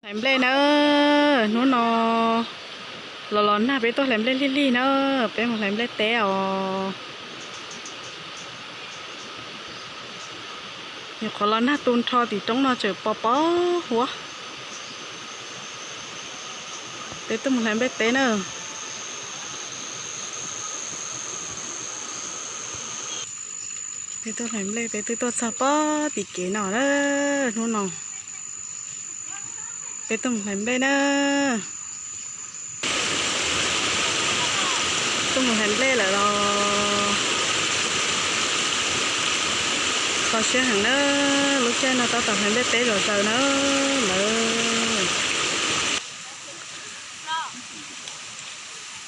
Hlais nplej na, hnub no los los nag peb tuaj hlais nplej lig lig na, peb mus hlais nplej teb os. Nyuam qhuav los nag tu nrho tim roob no tseem pos pos huab. Peb tuaj mus hlais nplej teb na. Peb tuaj hlais nplej, peb twb tuaj txog pob tim kev no na, hnub no. Peb tuaj mus hlais nplej na. Tuaj mus hlais nplej lawm los kho siab heev na, lub caij no tab tom hlais nplej teb zom zaws na lawm.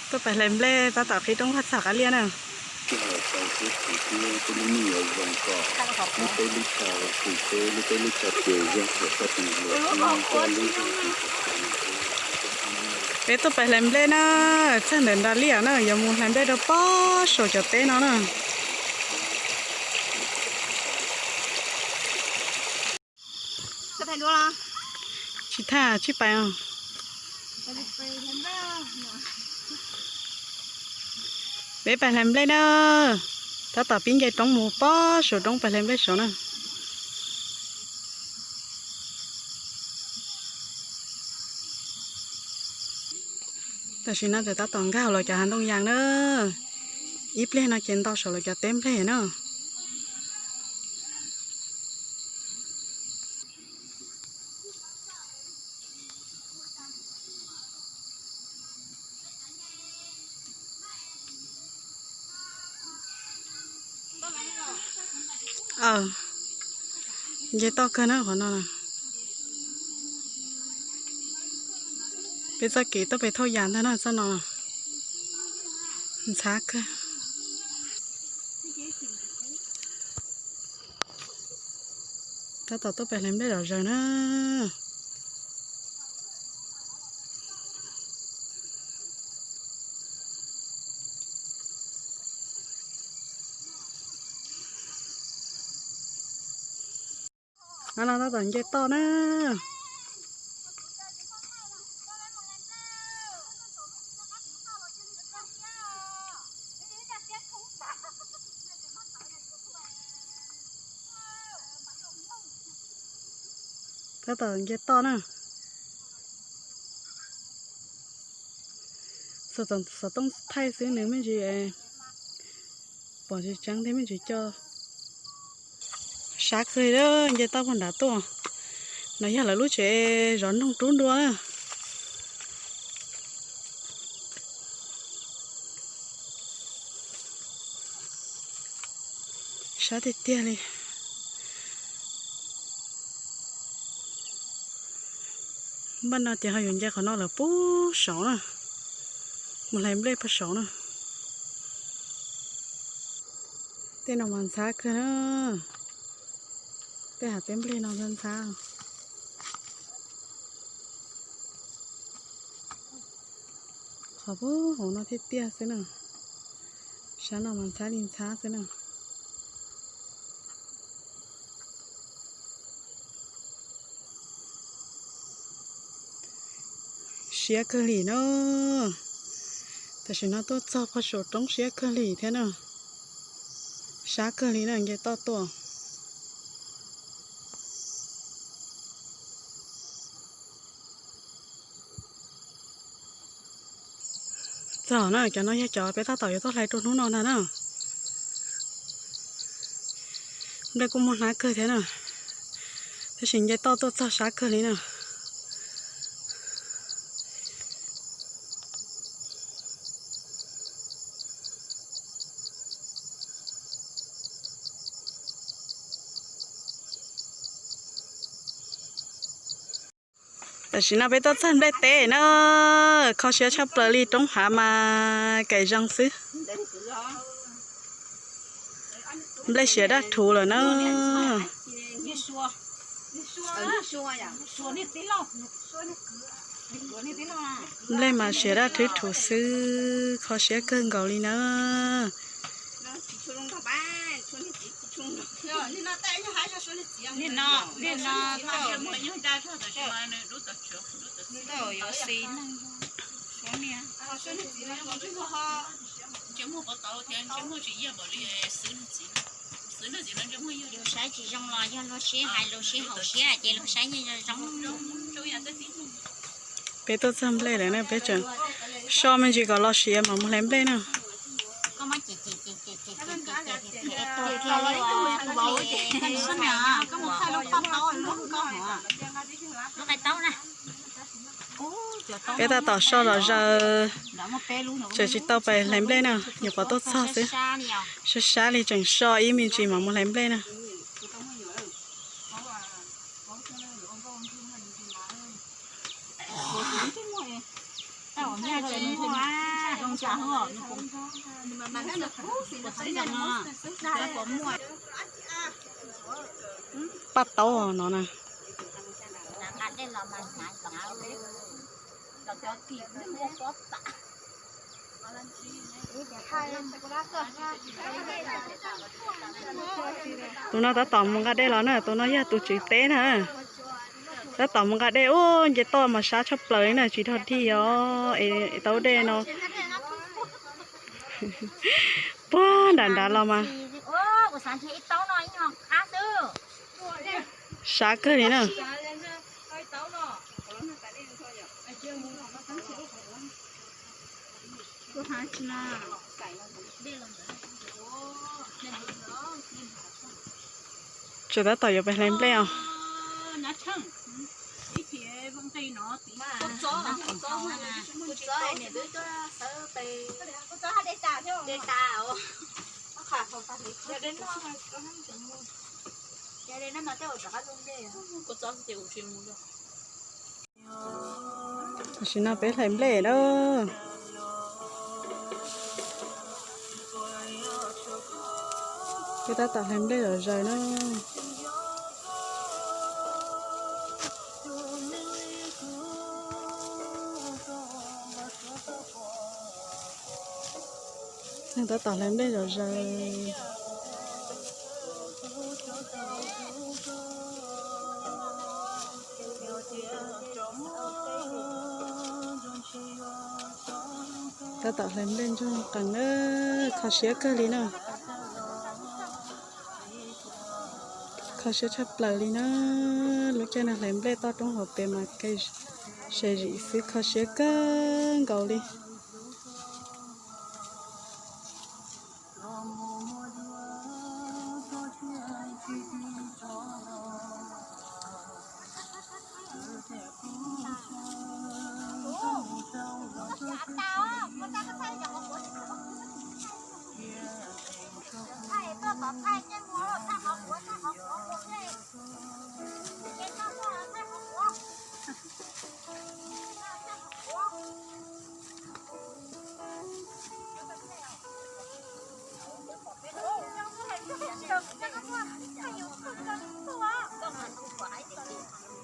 Tuaj pais hlais nplej tab tom qhib roob vaj txog qab liaj na. Peb tuaj pais hlais nplej na, txog ntawm nram liaj na, yuav mus hlais nplej rau pob saum cov teb no na. Tsis thaj, tsis pais os. Peb pais hlais nplej na, tab tom pib nce roob mus pob saum roob pais hlais nplej saud na. Tam sim no txawm tab tom nkag hauv lawv cov hav ntoo yas na, ib pliag no ces nto saum lawv cov teb nplej na. Nce toj kawg na qhov no. Peb txoj kev tuaj pem thauj yas ntag na, txoj no ntxhab kawg. Tab tom tuaj pem hlais nplej zom zaws na. No no tab tom nce toj na. Tab tom nce toj na. Xov tooj thaij xwb nws me ntsis pom tsis tseeb thiab me ntsis co. Sab kawg li, nce toj puag nrad tuaj. No yog lawv lub tsev zov noog rub nrua na. Sab tiag tiag li. Npaj no ces ho yuav nce qhov no lawm puag saud na, mus hlais nplej puag saud na. Tej no mas ntxhab kawg na, tej hav teb nplej no ntxhab ntxhab. Qhov puag hauv no tiag tiag xwb na, sab no mas ntxhab li ntxhab xwb na. Siab kawg li na. Tam sim no tuaj txog puag saum roob siab kawg li thiab na. Sab kawg li na, nce toj tuaj. Txog na, cov no yog cov peb tab tom yuav tuaj hlais rau hnub no ntag na. Nplej kuj muaj hnab kawg thiab na, tab sis nce toj tuaj txog sab kawg li na. Tam sim no peb tuaj txog nplej teb na, kho siab tshaj plaws li, roob hav mas kaim zoo xwb. Nplej siav daj rhuv lawm na. Nplej mas siav daj rhuv rhuv xwb, kho siab kawg nkaus li na. Xwb niag, ntsej muag pov tau thiab ntsej muag tsis yog npaum li xwb niag txiv. Xwb niag txiv no ntsej muag yog, saib tsis zoo los yog luag sib hais luag sib haum siab ces luag saib ntsej zoo. Peb tuaj txog nplej lawm na, peb tseem so me ntsis kom los siav mam mus hlais nplej na. Peb tab tom so zom zaws, tseem tsis tau pais hlais nplej na, nyuam qhuav tuaj txog xwb. Sab sab li tseem so ib me ntsis mam mus hlais nplej na. Paj taub no na. Tus no tab tom mus nqa dej los na, tus no yog tus tswv teb na. Tab tom mus nqa dej, ub, nce toj mas sab tshaj plaws li na, tsis dog dig os, es tau dej no. Puag nram nrad los mas sab kawg li na. Tseem tab tom yuav pais hlais nplej os. Tam sim no peb hlais nplej na. Peb tab tom hlais nplej zom zaws na. Neeg tab tom hlais nplej zom zaws. Tab tom hlais nplej ntsoog qees na, kho siab kawg li na. Kho siab tshaj plaws li na. Lub caij no hlais nplej toj roob hauv pes mas kev se zim xwb, kho siab kawg nkaus li.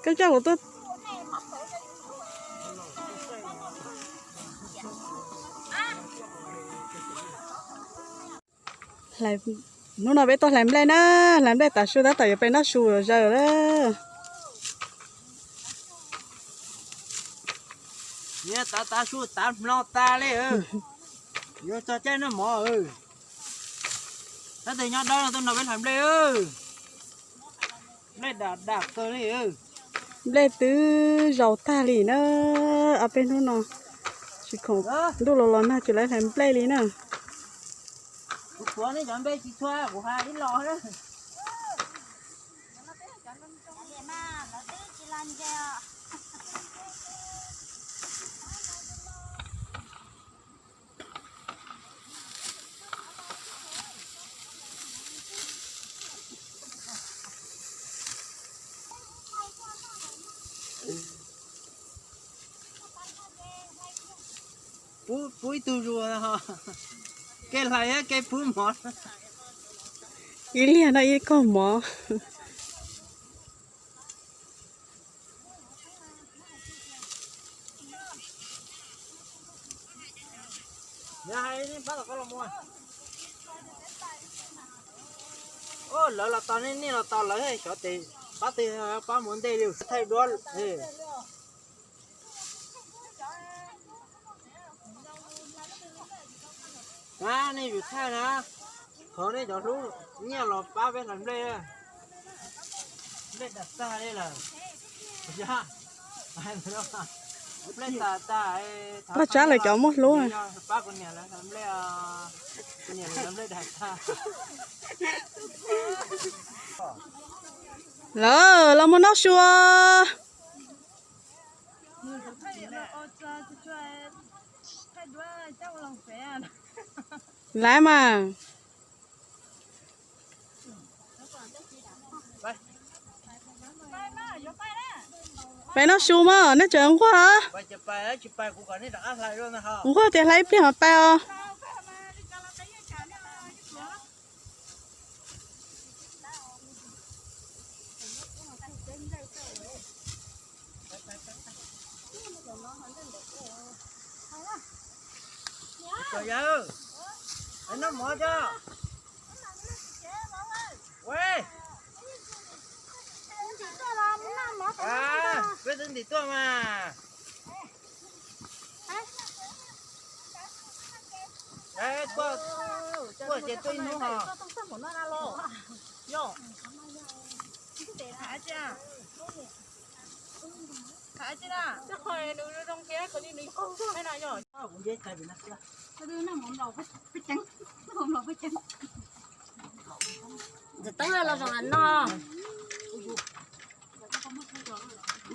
Koj coj kuv tuaj. Hnub no peb tuaj hlais nplej na, hlais nplej tav su tab tom yuav pem noj su los zaws lawm. Tav tav su tav hmo tas li, yuav txog caij noj mov. Tab tis nyob dawb no tuaj nrog peb hlais nplej, nplej dam dam kawg li. Nplej twb zaus tag li na, ob peb hnub no tsis khoom ntuj los los nag tsis lawv hlais nplej li na. Kuv tuav nej cov nplej tsis txhua kuv hais ib los. Pub ib tug zus, kev hlais thiab kev pub mov. Ib liag no ib kaug mov. Lawv los tos nej, nej los tos lawv, xyov tes pab twg pab mus ntej li thaij duab. Nej yuav thaij na, thov nej cov hlub nyiaj los pab peb hlais nplej. Nplej dag tag li lawm. Nplej tas tas. Paj Tsab lawv cov muaj hlub. Pab kuv niam lawv hlais nplej, kuv niam lawv nplej dag tag. Lawv los mus noj su. Lawv mas. Peb noj su mas nej tseem nquag. Nquag tias hlais ib pliag mas pais os. Yawg, noj mov tso. Peb twb ntim tuaj mas. Tuaj ces tuaj ib hnub ho. Ntxawm Teeb los zoo no.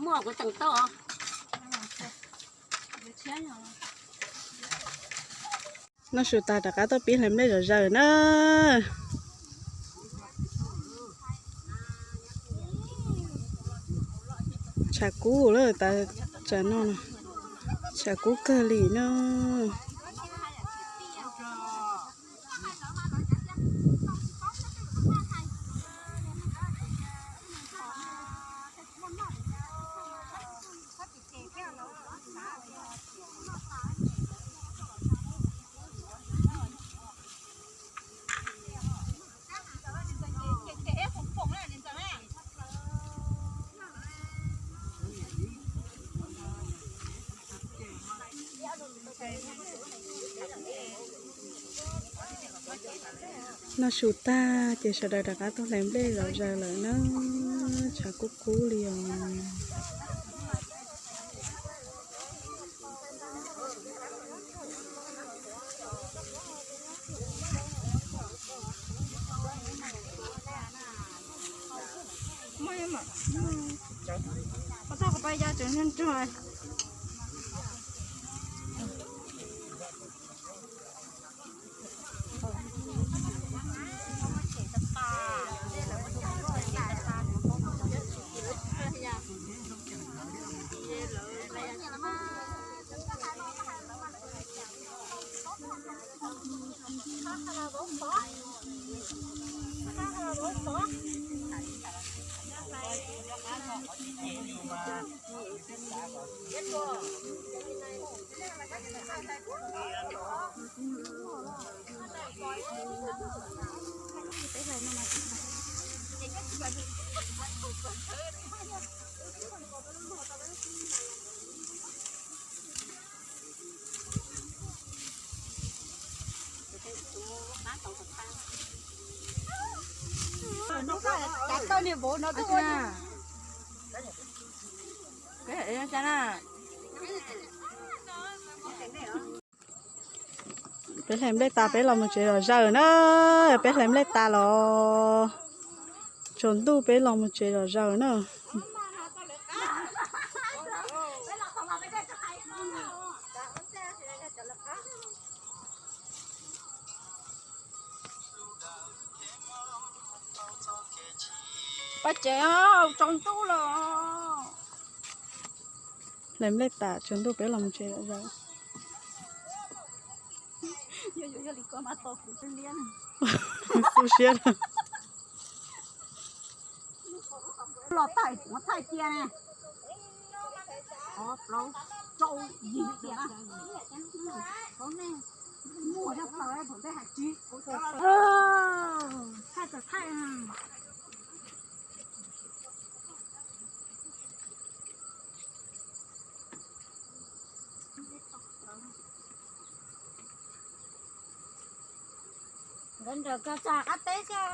Muaj kuv teem tau. Noj su tas rov qab tuaj pib hlais nplej zom zaws na. Tshav kub lawm tas tsam no, tshav kub kawg li na. Noj su tag ces sawv daws rov qab tuaj hlais nplej zom zaws lawm na. Tshav kub kub li os. Peb hlais nplej tas peb los mus tsev zom zaws na. Peb hlais nplej tas los tsaus ntuj peb los mus tsev zom zaws na. Pais tsev, tsaus ntuj lawm. Hlais nplej tas tsaus ntuj peb los mus tsev zom zaws. Xub siab. Los thaij kuv thaij cia ne. Ob plaub rau yim tias muaj zaj plaws thaum tej hais tsis thaij txawm thaij. Lawv nrog koj txog qab teb xwb.